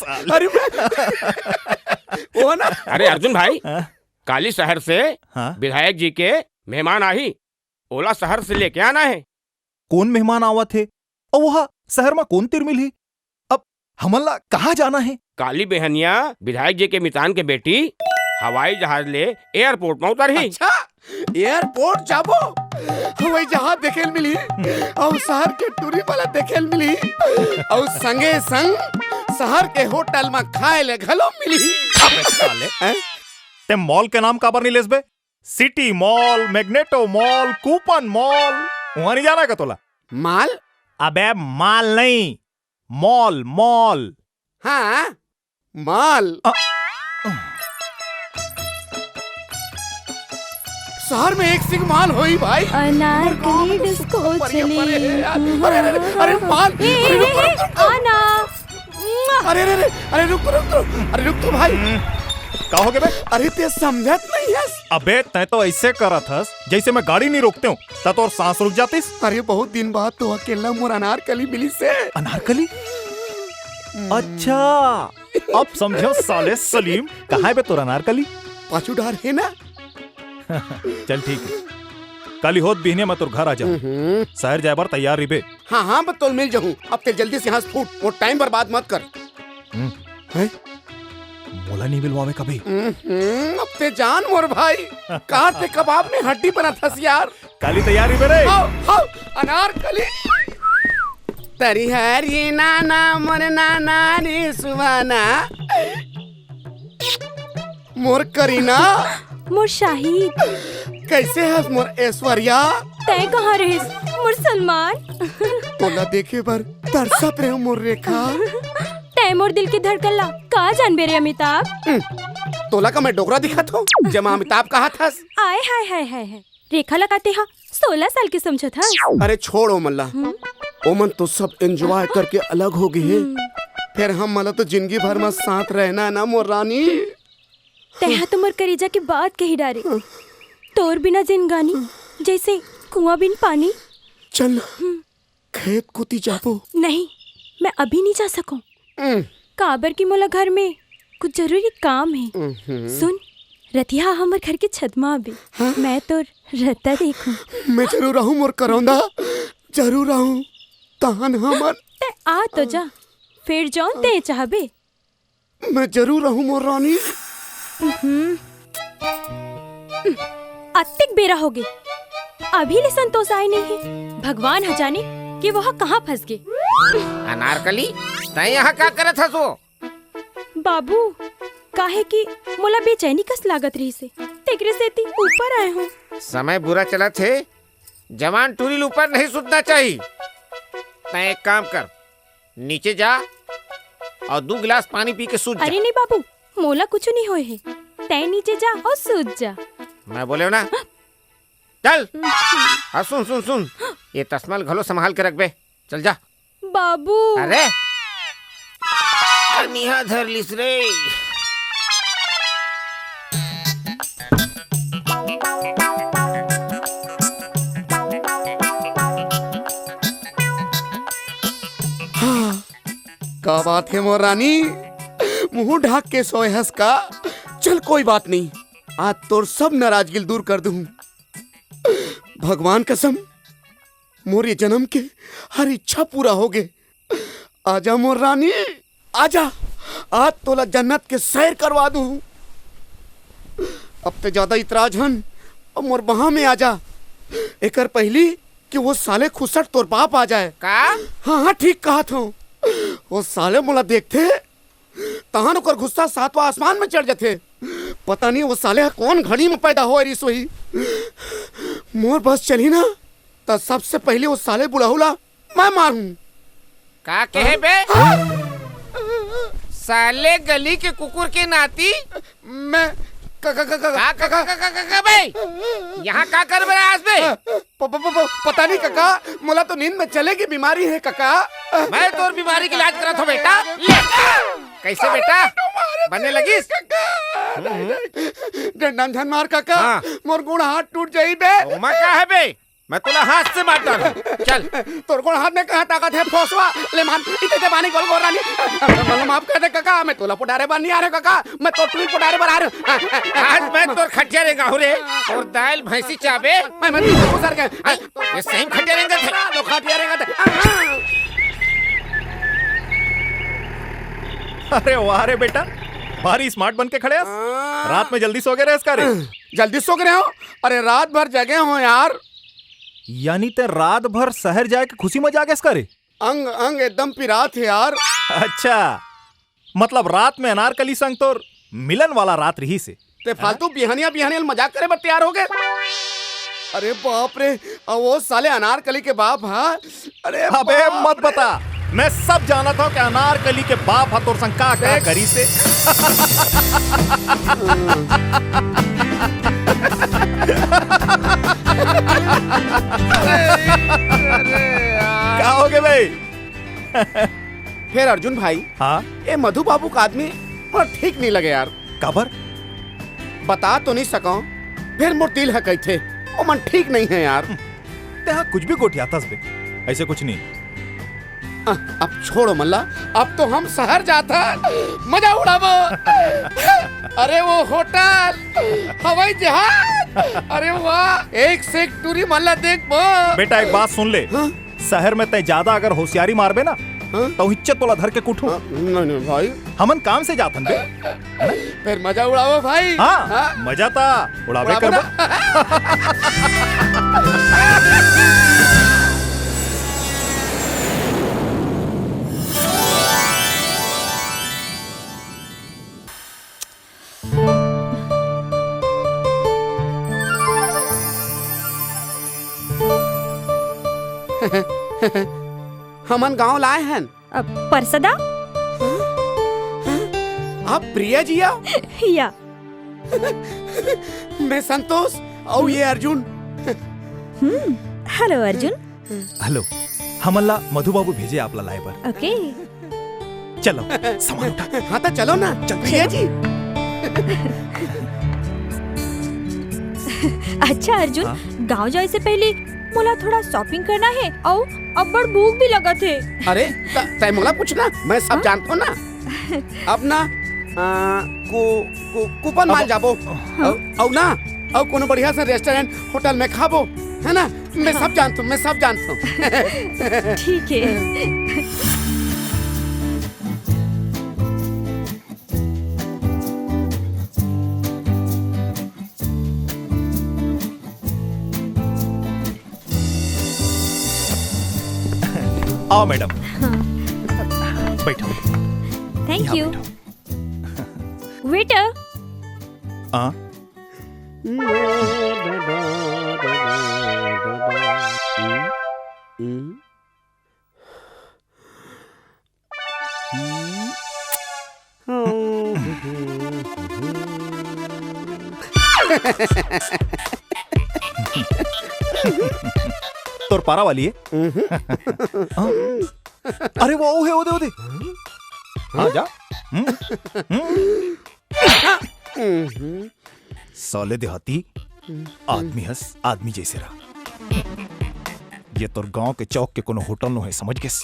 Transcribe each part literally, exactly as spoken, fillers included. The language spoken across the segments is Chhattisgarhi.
अरे, वो ना। अरे अर्जुन भाई, हाँ? काली शहर से हाँ? विधायक जी के मेहमान आही, ओला शहर से लेके आना है। कौन मेहमान आवत हे? अउ वहा शहर म कोन तीर मिलही? अब हमन ला कहाँ जाना हे? काली बेहनिया विधायक जी के मितान के बेटी हवाई जहाज ले एयरपोर्ट म उतरही। अच्छा, एयरपोर्ट जाबो, हवाई जहाज देखे ल मिलही, अउ शहर के टूरी वाला देखे ल मिलही, अउ संगे संग शहर के होटल म खाए ले घलो मिलही। अबे साले, हैं? ते मॉल के नाम काबर नहीं लेस बे? City mall, magneto mall, coupon mall, वहां नहीं जाना का तोला? माल? अबे माल नहीं, मॉल, मॉल। हाँ, मॉल। अ- शहर में एक सिंह माल होई भाई। अनारकली डिस्को चली। अरे, अरे, अरे, अरे, माल। ए, अरे, ए, रुक, ए, रुक, रुक, रुक। आना। अरे, अरे, अरे, अरे, रुक तो, रुक तो, अरे, रुक तो भाई। हम्म, का हो गे बे? अरे, ते समझत नहीं हस। अबे, तैं तो ऐसे करत हस, जैसे मैं गाड़ी नहीं रोकते हूँ, त तोर सांस रुक जातिस। अरे, बहुत दिन बाद तो अकेला मोर अनारकली मिलिस हे। अनारकली? हम्म। अच्छा, अब समझो साले सलीम, कहाँ हे बे तोर अनारकली? पाछू डार हे ना। चल ठीक हे, काली होत बिहने मैं तोर घर आ जाहूँ। हम्म। शहर जाए बर तैयार रहिबे। हाँ, हाँ, मैं तोल मिल जाहूँ। अब ते जल्दी से यहाँ से फूट, मोर टाइम बर्बाद मत कर। हम्म। हैं? मोला नहीं मिलवावे कभी। हम्म, अब ते जान मोर भाई, कार ते कबाब में हड्डी बनात हस यार। काली तैयार रहिबे रे। हाव, हाव, अनारकली। तरी हरी नाना, मोर नाना रे सुहाना। मोर करीना। मोर शाहिद। कैसे हस मोर ऐश्वर्या? तैं कहाँ रहिस, मोर सलमान? तोला देखे बर तरसत रहे मोर रेखा। तैं मोर दिल के धड़कन ला का जानबे रे अमिताभ? हम्म, तोला का मैं डोकरा दिखत हूँ, जेमा अमिताभ कहत हस? आय हाय हाय हाय हाय। रेखा ला का तेहा सोलह साल के समझत हस? अरे छोड़ ओमन ला। हम्म। ओमन तो सब एंजॉय करके अलग हो गे हे। हम्म। फेर हमन ला तो जिंदगी भर में साथ रहना ना मोर रानी। तेहा तो मोर करेजा के बात कही डारे। तोर बिना जिनगानी जैसे कुआं बिन पानी। चल ना, हम्म। खेत कोती जाबो। नहीं, मैं अभी नहीं जा सकूं। हम्म। काबर कि मोला घर में कुछ जरूरी काम हे। हम्म। सुन, रतिहा हमर घर के छत म आबे। हाँ? मैं तोर रत्ता देखूं। मैं जरूर आहूं मोर करौंदा, जरूर आहूं। तहन हमर ते आ तो जा, फेर जौन ते चाहबे। मैं जरूर आहूं मोर रानी। हम्म। अतेक बेरा होगे, अभी ले संतोष आय नहीं हे। भगवान ह जाने कि वो ह कहाँ फंस गे। अनारकली, तैं यहाँ का करत हस वो? बाबू, काहे कि मोला बेचैनी कस लागत रहिस हे, तेकरे सेती ऊपर आय हूँ। समय बुरा चलत हे, जवान टूरी ल ऊपर नहीं सुतना चाही। तैं एक काम कर, नीचे जा अउ दू गिलास पानी पी के सूत जा। अरे नहीं बाबू, मोला कुछु नहीं होय हे। तैं नीचे जा अउ सूत जा। मैं बोले हूँ ना, चल। हाँ, सुन, सुन, सुन, ये तसमा ल घलो संभाल के रखबे। चल जा। बाबू। अरे, अनिहा धर लिस रे। हाँ, का बात हे मोर रानी? मुंह ढाक के सोए हस का? चल, कोई बात नहीं, आज तोर सब नाराजगी ल दूर कर दूं। भगवान कसम, मोर ये जन्म के हर इच्छा पूरा होगे। आजा मोर रानी, आजा, आज तोला जन्नत के सैर करवा दूं। अब ते ज्यादा इतरा झन, अब मोर बहा में आजा। एकर पहिली कि वो साले खुसट तोर बाप आ जाए। का? हाँ, हाँ, ठीक कहत हूँ। वो साले मोला देखथे, तहन ओकर गुस्सा सातवां आसमान में चढ़ जथे। पता नहीं वो साले ह कौन घड़ी में पैदा होए रिहिस होही। मोर बस चलही ना, त सबसे पहले वो साले बुढ़ऊ ला मैं मारहूं। का कहे बे? हाँ? साले गली के कुकुर के नाती। मैं क-, क-, क-, क-, का, का, का, का, का, का, का बे? यहाँ का कर बर आस बे? प-, प-, प-, प-, पता नहीं काका, मोला तो नींद में चले के बीमारी हे काका। मैं तोर बीमारी के इलाज करत हूँ बेटा। ले। कैसे बेटा? बने लगिस? काका, हम्म। डंडा झन मार काका, हाँ। मोर गोड़ हाथ टूट जाही बे। ओमा का हे बे? मैं तोला हाथ से मार डालूं। चल। तोर गोड़ हाथ में कहाँ ताकत हे, भोसवा? ले मान, इते ते बानी गोल गोल रानी। मैं माफ कर दे काका, मैं तोला पोटारे बर नहीं आ रहे काका, मैं तो टुरी पोटारे बर आ रहे हूँ। आज मैं तोर खटिया रेंगाहूं रे, तोर दाल भैंसी चाबे। मैं, मैं तो सर के। ये सही खटिया रेंगथे। तो खटिया रेंगथे। अरे वाह रे बेटा, भारी स्मार्ट बन के खड़े हस। रात में जल्दी सो गए रे इसका रे। जल्दी सो गए हो? अरे रात भर जगे हो यार। यानी ते रात भर शहर जाए के खुशी में जागे इसका रे? अंग अंग एकदम पिरात हे यार। अच्छा, मतलब रात में अनारकली संग तोर मिलन वाला रात रहिसे। ते फालतू बिहनिया बिहनिया मजाक करे बर तैयार हो गए। अरे बाप रे, अब वो साले अनारकली के बाप हा। अरे अबे बाप मत रे। बता, मैं सब जानत हूँ कि अनारकली के बाप हा तोर संग का का देख। करिसे। अरे यार। का हो गए भाई? फेर अर्जुन भाई, हाँ? ए मधु बाबू का आदमी मोला ठीक नहीं लगे यार। काबर? बता तो नहीं सकंव, फेर मोर दिल ह कहिथे, ओमन ठीक नहीं है यार। तेहा कुछ भी गोठियाथस बे, ऐसे कुछ नहीं। अ, अब छोड़ो मल्ला, अब तो हम शहर जाथन, मजा उड़ाबो। अरे वो होटल, हवाई जहाज, अरे वाह, एक से एक टूरी मल्ला देखबो। बेटा एक बात सुन ले, हाँ? शहर में तय ज्यादा अगर होशियारी मारबे ना, हाँ? तो हिच्चे तोला धर के कुटहूं। हाँ, नहीं, नहीं भाई। हमन काम से जाथन बे। फेर मजा उड़ाबो भाई। हाँ, हाँ? मजा ता उड़ाबे उड़ाबो करबो। ना। हमन गांव लाए हन। अ, परसदा? आप प्रिया जी आओ? या। मैं संतोष, अउ ये अर्जुन। हम्म, हेलो अर्जुन। हेलो, हमन ला मधु बाबू भेजे आप ला लाए बर। ओके। चलो, सामान उठा। हाँ, तो चलो ना, चल, प्रिया चलो। जी। अच्छा अर्जुन, हाँ? गांव जाए से पहले मोला थोड़ा शॉपिंग करना है, अउ अब्बड़ भूख भी लगत है। अरे, त-, तय मोला पूछना, मैं सब हाँ? जानत हूँ ना। अब ना, आ, कु-, कु-, कूपन माल हाँ। जाबो। हाँ। अउ, अउ ना, अउ कोनो बढ़िया से रेस्टोरेंट, होटल में खाबो, है ना? मैं सब जानत हूँ, मैं सब जानत हूँ। ठीक है। आओ मैडम। हाँ। बैठो। Thank you. बैठो। वेटर। हाँ। तोर पारा वाली है। हाँ। अरे वो, वो है, वो दे, वो दे। हाँ, जा। हम्म। हम्म। साले देहाती, आदमी हस, आदमी जैसे रह। ये तोर गांव के चौक के कोनो होटल नो है, समझ गेस?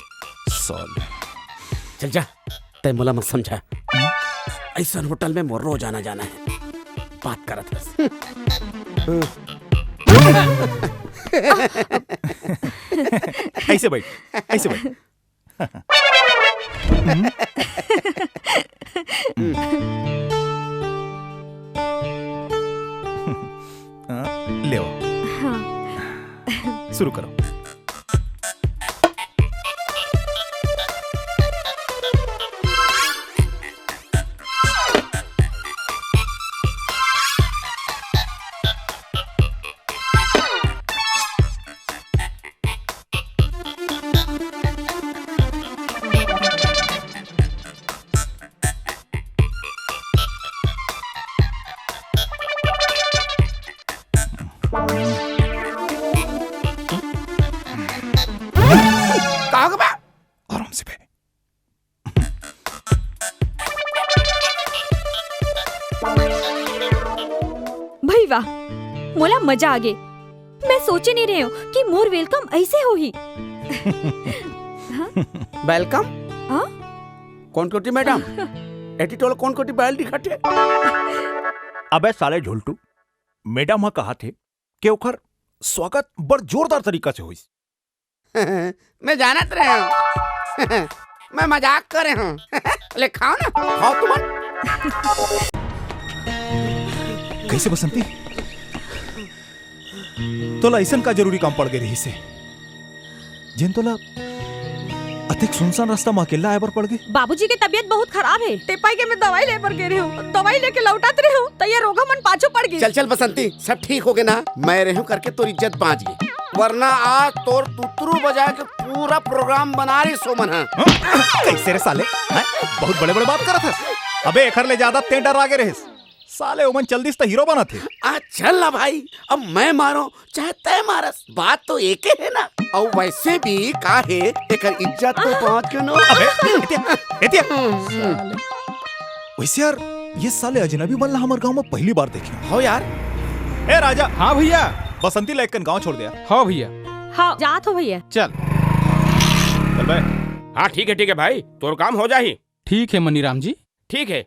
साले। चल जा, तय मोला मत समझा। ऐसन होटल में मोर रोज आना जाना है। बात करत हस। ऐसे बैठ, ऐसे बैठ। हाँ, ले आओ। हाँ। शुरू करो। कहाँ के बा? आराम से बे। भई वाह, मोला मजा आ गे। मैं सोचे नहीं रहे हो कि मोर welcome ऐसे होही। Welcome? हाँ? कोन कोती मैडम? एती तोला कोन कोती बैल दिखत हे? अबे साले झोलटू, मैडम ह कहा थे कि ओखर स्वागत बड़ जोरदार तरीका से होइस। मैं जानत रहे हूँ। मैं मजाक करे हूँ। ले खाओ ना, खाओ तुमन। कैसे बसंती? तोला अइसन का जरूरी काम पड़ गे रहिस हे, जेन तोला अतेक सुनसान रास्ता म अकेल्ला आए बर पड़ गे? बाबूजी के तबीयत बहुत खराब हे, तेपाई के मैं दवाई ले बर गे रहे हूँ। दवाई लेके लौटत रहे हूँ, त ये रोगहा मन पाछू पड़ गे। चल चल बसंती, सब ठीक हो गे ना? मैं रहे हूँ करके तोर इज्जत बाँच गे, वरना आज तोर तुतरू बजा के पूरा program बना रहिस ओमन ह। हाँ? कैसे रे साले? हाँ? बहुत बड़े-बड़े बात करत हस। अबे एखर ले ज्यादा तें डरा गे रहिस। साले ओमन चल दिस त हीरो बनत हे। आ, चल ना भाई, अब मैं मारो चाहे तय मारस, बात तो एके हे ना। अउ वैसे भी का हे, एकर इज्जत तो बाँच गे ना। अबे, एतिया, एतिया। साले। वैसे यार, ये साले अजनबी मन ला हमर गाँव म पहली बार देखे हँव। हो यार। ए राजा। हाँ भैया। बसंती ला एक कन गाँव छोड़ दे यार। हाँ भैया। हाँ, जात हँव भैया। चल। चल बे। हाँ, ठीक हे, ठीक हे भाई, तोर काम हो जाही। ठीक हे मनीराम जी। ठीक हे।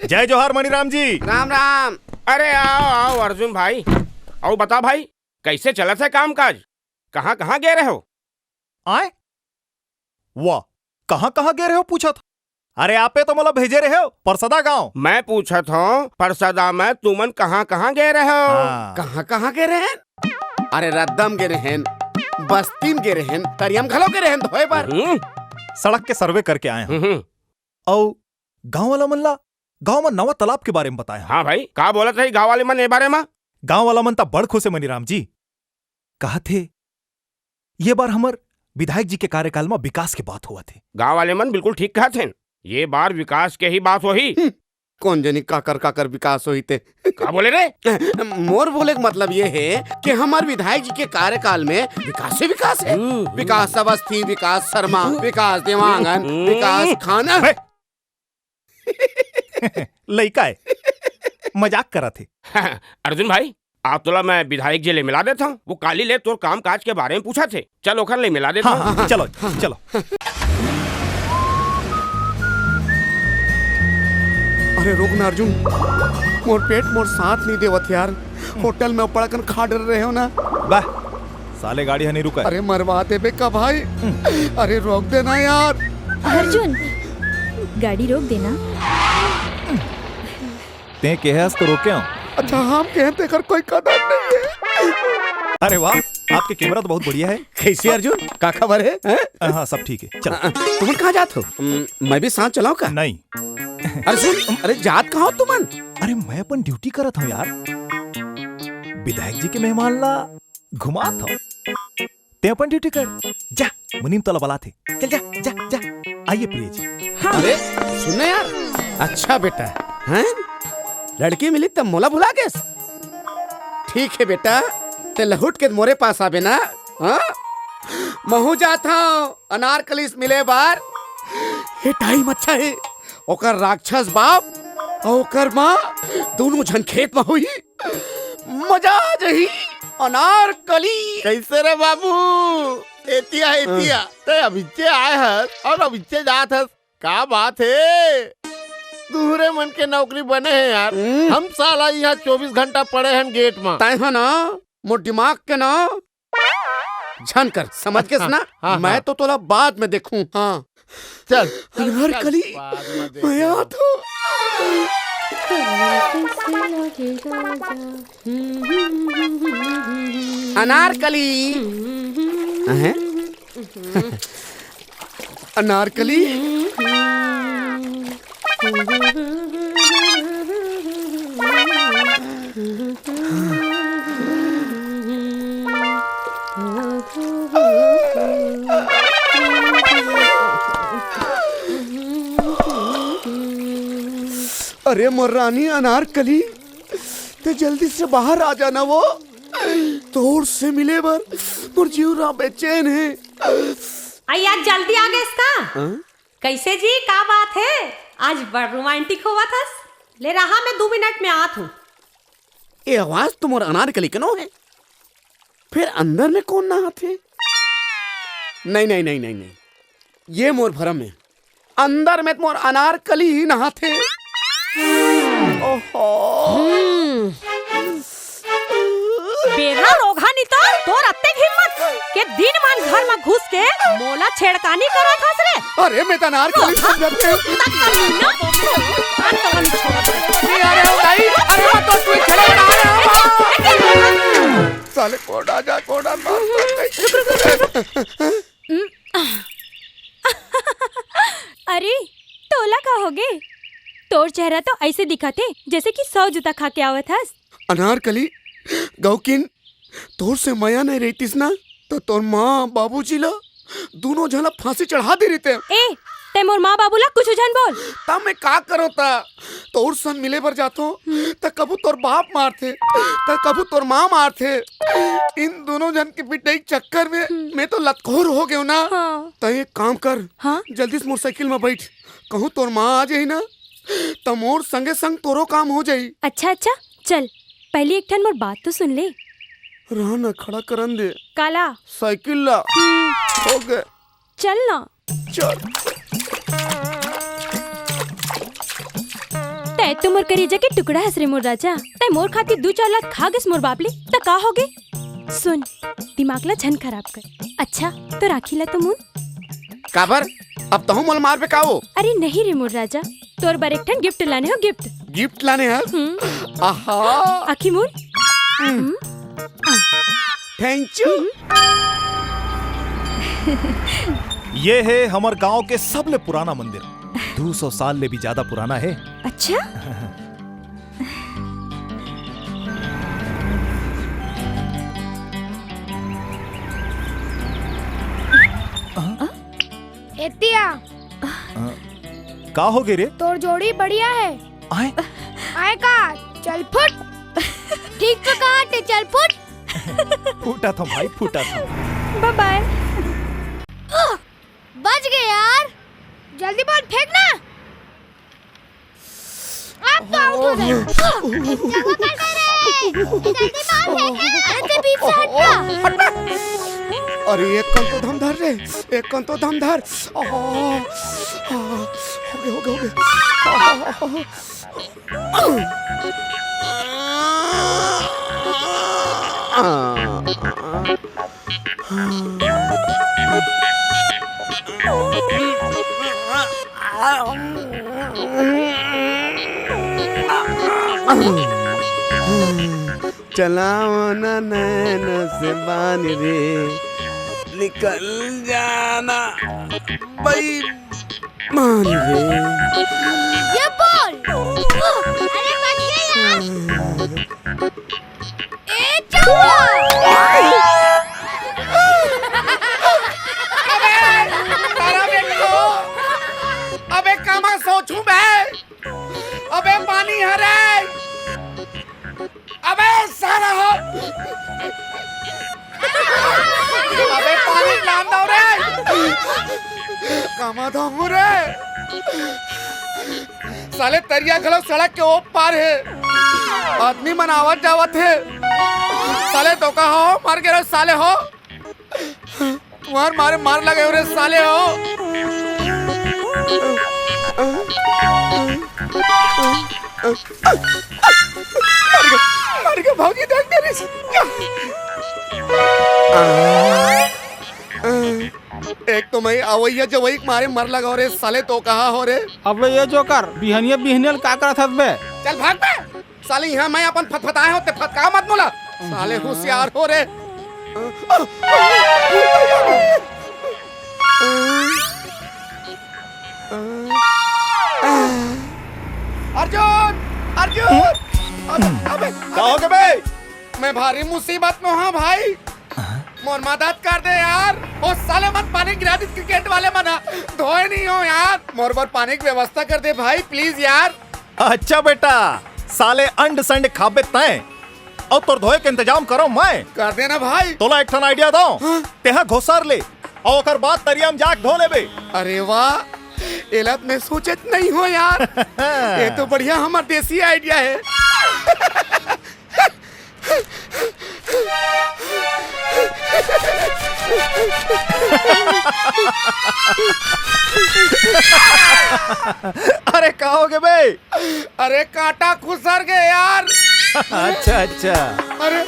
जय जोहार मनीराम जी। राम राम। अरे आओ, आओ अर्जुन भाई। अउ बता भाई, कैसे चलत हे काम काज? कहाँ, कहाँ गे रहे हो? आय? वाह, कहाँ, कहाँ गे रहे हो पूछत? अरे आपे तो मोला भेजे रहे हो, परसदा गाँव। मैं पूछत हँव, परसदा म तुमन कहाँ, कहाँ गे रहे हो? हाँ। कहाँ, कहाँ गे रहेन? अरे रद्दम गे रहेन, बस्ती म गे रहेन, तरिया म घलो गे रहेन धोए बर। हम्म। सड़क के survey करके आए हँव। हम्म। अउ गाँव वाला मन ला गाँव म नवा तालाब के बारे म बताए हँव। हाँ भाई, का बोलत रही गाँव वाले मन ए बारे म? गाँव वाला मन त बड़ खुश हे मनीराम जी। कहत हे, ये बार हमर विधायक जी के कार्यकाल म विकास के बात होवत हे। गाँव वाले मन बिल्कुल ठीक कहत हेन, ये बार विकास के ही बात होही। हम्म, कोन जनी काकर काकर विकास होही ते। का बोले रे? मोर बोले के मतलब ये हे कि हमर विधायक जी के कार्यकाल म विकास ही विकास हे। हम्म। विकास अवस्थी, विकास शर्मा, हम्म। विकास देवांगन, हम्म। विकास खाना। बे, लइका हे, मजाक करत हे। अर्जुन भाई, आ तोला मैं विधायक जी ले मिला देत हँव। वो काली ले तोर काम काज के बारे म पूछत हे। चल ओखर ले मिला देत हँव। हाँ, हाँ, चलो, चलो। अरे रुक ना अर्जुन, मोर पेट मोर साथ नहीं देवत यार। होटल म अब्बड़ अकन खा डरे रहेंव ना। वाह, साले गाड़ी ह नहीं रुकय। अरे मरवा देबे का भाई? हम्म। अरे रोक देना यार। अर्जुन, गाड़ी रोक देना। तें केहे हस त रोके हँव। अच्छा, हम केहेन तेकर कोई कदर नहीं हे। अरे वाह, आपके camera तो बहुत बढ़िया हे। कैसे अर्जुन, का खबर हे? हैं? हाँ, सब ठीक हे, चल। हाँ, तुमन कहाँ जात हो? हम्म, मैं भी साथ चलाऊं का? नहीं। अरे सुन, अरे जात कहाँ हो तुमन? अरे मैं अपन duty करत हँव यार, विधायक जी के मेहमान ला घुमात हँव। तें अपन duty कर, जा, मुनीम तोला बलात हे। चल जा, जा, जा। आइए प्रिय जी। हाँ। अरे, सुन ना यार, अच्छा बेटा, हैं? लड़की मिली तब मोला भुला गेस? ठीक हे बेटा, तें लहुट के मोरे पास आबे ना, हाँ? महूँ जात हँव अनारकली से मिले बर। ये time अच्छा हे, ओकर राक्षस बाप अउ ओकर माँ दूनों झन खेत म होही। मजा आ जही। अनारकली। कैसे रे बाबू? एतिया, एतिया। हाँ। तें अभिच्चे आए हस अउ अभिच्चे जात हस। का बात हे? तुँहरे मन के नौकरी बने हे यार। हम्म। हम साला इहाँ चौबीस घंटा पड़े हन gate म। तैं ह ना, मोर दिमाग के ना झन कर, समझ गेस ना? हाँ, हाँ। मैं तो तोला बाद में देखूं। हाँ। चल। अनारकली, बाद में देख मैं लेंगे। आत हूँ। अनारकली। हैं? अनारकली। अरे मोर रानी अनारकली, तें जल्दी से बाहर आ जाना वो। तोर से मिले बर मोर जीव रा बेचैन हे। अई, आज जल्दी आ गेस का? हाँ? कैसे जी, का बात हे? आज बड़ romantic होवत हस। ले रहा, मैं दू मिनट में आत हूँ। ये आवाज तो मोर अनारकली के नो हे। फिर अंदर में कोन नहाथे? नहीं, नहीं, नहीं, नहीं, नहीं, ये मोर भरम हे। अंदर में तो मोर अनारकली ही नहाथे। ओहो। हम्म। बेरा रोगहा नितर, तोर अतेक हिम्मत के दिन मान घर म घुस के मोला छेड़खानी करत हस रे। अरे, मैं तो अनारकली समझत हँव। तक कहीं ना, अरे, अरे, अरे, अरे, मत तो तू छेड़ा बना रहा है। साले कोड़ा जा, कोड़ा मार। अरे, तोला का होगे? तोर चेहरा तो ऐसे दिखत हे, जैसे कि सौ जूता खा के आवत हस। अनारकली, गौकिन, तोर से मया नहीं रहतीस ना, तो तोर माँ बाबूजी ला, दूनों झन ला फांसी चढ़ा दे रहितेंव। ए, तैं मोर माँ बाबू ला कुछ झन बोल। तब मैं का करों ता? तोर संग मिले बर जाथों, हम्म। त कभू तोर बाप मारथे, त कभू तोर माँ मारथे। इन दूनों झन के पिटाई के चक्कर में हम्म। मैं तो लतखोर हो गेंव ना। हाँ। त एक काम कर, हाँ? जल्दी से मोर साइकिल में बैठ, कहूँ तोर माँ आ जाही ना, त मोर संगे संग तोरो काम हो जाही। अच्छा, अच्छा, चल, पहली एक ठन मोर बात तो सुन ले। रह ना, खड़ा करन दे। काला? साइकिल ला। हम्म। हो गए। चल ना। चल। तैं तो मोर करेजा के टुकड़ा हस रे मोर राजा। तैं मोर खातिर दू चार लात खा गेस मोर बाप ले, त का होगे? सुन, दिमाग ला झन खराब कर। अच्छा, तो राखी ला तो मुन। काबर? अब तहूँ मोला मारबे का वो? अरे नहीं रे मोर राजा, तोर बर एक ठन गिफ्ट लाने हों, गिफ्ट। गिफ्ट लाने हस? हम्म। आहा। आँखी मुन। हम्म। हम्म। आ। Thank you। हम्म। ये हे हमर गांव के सबले पुराना मंदिर, दू सौ साल ले भी ज्यादा पुराना हे। अच्छा? एतिया। अ, का होगे रे? तोर जोड़ी बढ़िया हे। आय? आय का? चल फुट। ठीक तो कहा थे, चल फुट। फूटा था भाई, फूटा था। Bye bye। बच गए यार। जल्दी बॉल फेंक ना। अब तो आउट हो गए। जगह पर दे रे। जल्दी बॉल फेंक ना। अरे, ते बीच से हट ना। अरे, एक कन तो दम धर रे, एक कन तो दम धर। आहा, आहा, हो गया, हो गया, हो गया। आहा, आहा। चलाओ ना नैन से बान रे, निकल जाना बेईमान रे। ये बॉल। अरे बच गया यार। ए चलो। अबे, सारा बेटो। अबे कामा सोचूं बे। अबे पानी हरे। अबे सारा हो। अबे पानी लान दो रे। कामा धामू रे। साले तरिया घलो सड़क के ओ पार हे। आदमी मन आवत जावत हे। साले धोखा हो, मर गे रे साले हो। तुम्हार मारे मार लगे हो रे साले हो। मर गए, मर गए भौजी, देख मेरी। एक तो मैं अवैया जवई के मारे मर लगा हो रे साले, तो कहा हो रे। अबे ये जोकर, बिहनिया बिहनिया का करत हस बे? चल भाग बे। साले, यहाँ मैं अपन फतफताए हो, ते फतका मत मोला। साले, होशियार हो रे। अर्जुन, अर्जुन, अबे, अबे, का हो गे बे? मैं भारी मुसीबत में हूँ भाई, मोर मदद कर दे यार। ओ साले मन पानी गिरा दिस, क्रिकेट वाले मन ह। धोए नहीं हो यार, मोर बर पानी की व्यवस्था कर दे भाई, प्लीज यार। अच्छा बेटा, साले अंड संड खाबे तैं, अउ तोर धोए के इंतजाम करो मैं। कर देना भाई। तोला एक ठन आइडिया दो। हाँ। तेहा घोसर ले, अउ ओकर बाद तरिया में जाके धो लेबे। अरे वाह, एला तो मैं सोचत नहीं हो यार। ये तो बढ़िया हमर देसी आइडिया हे। अरे, का हो गे बे? अरे, कांटा खुसर गे यार। अच्छा, अच्छा। अरे,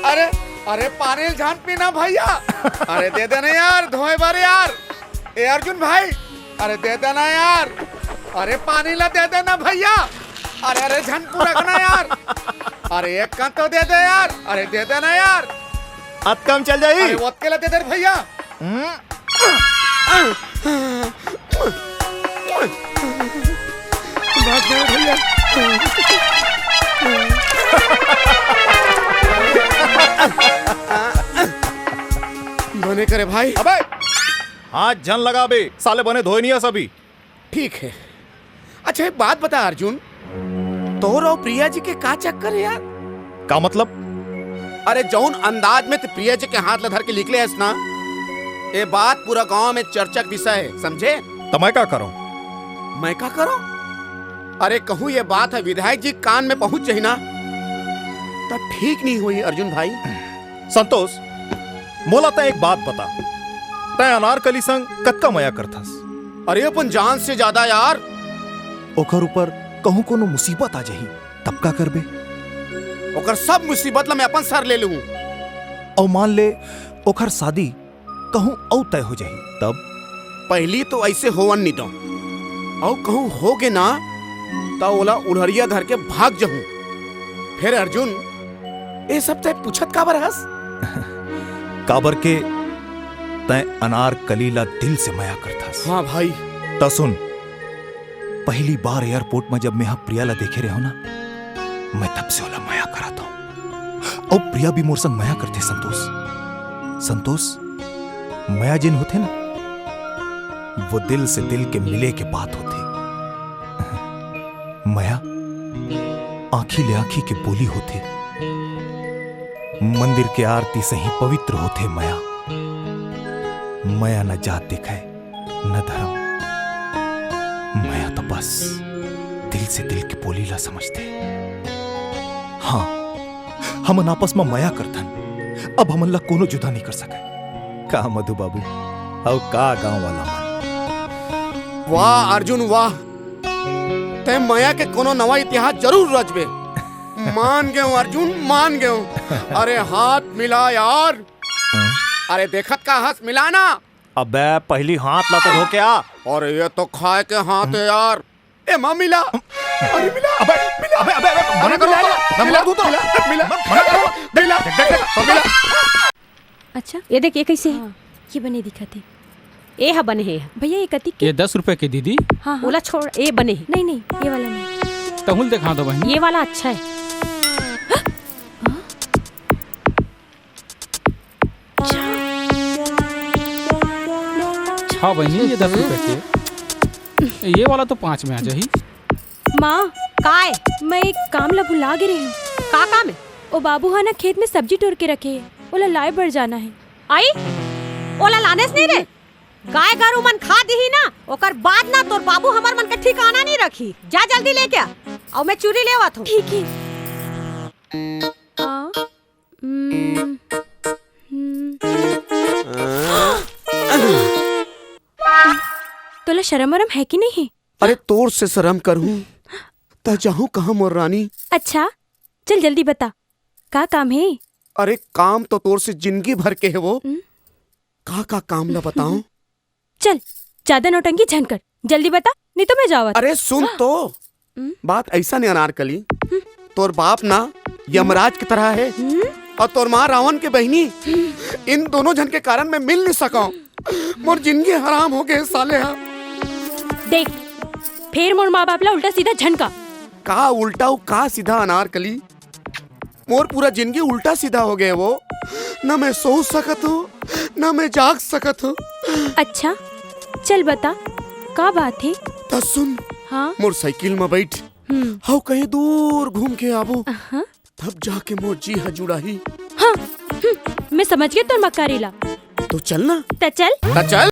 अरे, अरे, पानी ल झन पीना भैया। अरे, दे देना यार, धोए बर यार। ए अर्जुन भाई, अरे, दे देना यार। अरे, पानी ला दे देना भैया। अरे, अरे, झन पुरकना यार। अरे, एक कन तो दे दे यार। अरे, दे देना यार। अतका म चल जाही। अरे, ओतके ला दे दे रे भैया। हम्म। भाग गया भैया। बने करे भाई। अबे, हाथ झन लगाबे, साले बने धोए नइ हस अभी। ठीक है। अच्छा, एक बात बता अर्जुन, तोर अउ प्रिया जी के का चक्कर है यार? का मतलब? अरे, जौन अंदाज में ते प्रिया जी के हाथ ला धर के निकले हस ना, ये बात पूरा गांव में चर्चा के विषय है, समझे? त मैं का करूं? मैं का करूं? अरे, कहूं ये बात है विधायक जी के कान में पहुंच जाही ना, त ठीक नहीं होही अर्जुन भाई। संतोष, मोला तैं एक बात बता, तैं अनारकली संग कतका मया करथस? अरे, अपन जान से ज्यादा यार। ओकर ऊपर कहूं कोनो मुसीबत आ जाही, तब का करबे? ओकर सब मुसीबत ला मैं अपन सर ले लूं। अउ मान ले, ओकर शादी कहूं अउ तय हो जाही, तब? पहिली तो ऐसे होवन नी दो, अउ कहूं हो गे ना, त ओला उढ़रिया धर के भाग जहूं। फेर अर्जुन, ए सब तैं पूछत काबर हस? काबर के तैं अनारकली ला दिल से मया करथस। हां भाई। त सुन, पहिली बार एयरपोर्ट म जब मेंह प्रिया ला देखे रेहेंव ना, मैं तब से ओला मया करत हंव। अउ प्रिया भी मोर संग मया करथे, संतोष। संतोष, मया जेन होथे ना, वो दिल से दिल के मिले के बात होथे। मया आंखी ले आंखी के बोली होथे। मंदिर के आरती सही पवित्र होथे मया। मया न जात देखय, न धरम। मया तो बस दिल से दिल के बोली ला समझथे। हां, हमन आपस म मया करथन, अब हमन ला कोनो जुदा नइ कर सकय। का मधु बाबू, अउ का गांव वाला मन? वाह अर्जुन, वाह, तैं मया के कोनो नवा इतिहास जरूर रचबे। मान गेंव अर्जुन, मान गेंव। अरे हाथ मिला यार। अरे देखत का हस, मिला ना। अबे पहिली हाथ ला तो धो के आ। अरे ये तो खाए के हाथ है यार। ए माँ मिला। अरे मिला। अबे, मिला। अबे, अबे, अबे, मना करो तो। मैं मार दूं तो। मिला, मिला, मना करो। मिला, देख, देख, मिला। अच्छा, ये देख, ये कैसे है? हाँ, ये बने दिखत हे। ए हा बने हे। भैया, ये कतिक के? ये दस रुपए के दीदी। हाँ, हाँ। ओला छोड़, ए बने हे। नहीं, नहीं, ये वाला नहीं। तहूँ ल देखा दो बहन। ये वाला अच्छा है। छा बहनी, ये दस रुपए के। ये वाला तो पाँच में आ जाही। माँ, काय? मैं एक काम ला भुला गे रही हूँ। का काम है? ओ बाबू हा ना खेत में सब्जी टोर के रखे हे, ओला लाए बर जाना है। आई, ओला लानेस नहीं रे। गाय गरु मन खा दिही ना, ओकर बाद ना तोर बाबू हमर मन के ठिकाना नहीं रखी। जा जल्दी लेके आ, अउ मैं चूरी लेवत हूँ। ठीक है। आ, हम्म, हम्म। तोला शरम वरम है कि नहीं है? अरे तोर से शरम करहूँ, त जाहूँ कहाँ मोर रानी? अच्छा, चल जल्दी बता, का काम है? अरे काम तो तोर से जिंदगी भर के है वो। हम्म। का का काम ला बताऊं? चल, ज्यादा नौटंकी झन कर, जल्दी बता, नहीं तो मैं जावत। अरे सुन तो, हम्म? बात ऐसा नहीं अनारकली, हम्म। तोर बाप ना यमराज की तरह है हम्म? और तोर माँ रावण के बहनी। हम्म। इन दोनों झन के कारण मैं मिल नहीं सका। मोर जिंदगी हराम हो गए साले हा। देख, फिर मोर माँ बाप ला उल्टा सीधा झन का। का उल्टा अउ का सीधा अनारकली? मोर पूरा जिंदगी उल्टा सीधा हो गए वो। ना मैं सो सकत हूँ, ना मैं जाग सकत हूँ। अच्छा, चल बता, का बात है? त सुन, हाँ? मोर साइकिल में बैठ, हम्म। हव कहीं दूर घूम के आबो, हाँ? तब जाके मोर जी ह जुड़ाही। हाँ, हम्म, मैं समझ गई तोर मक्कारी ला। तो चल ना। त चल। त चल।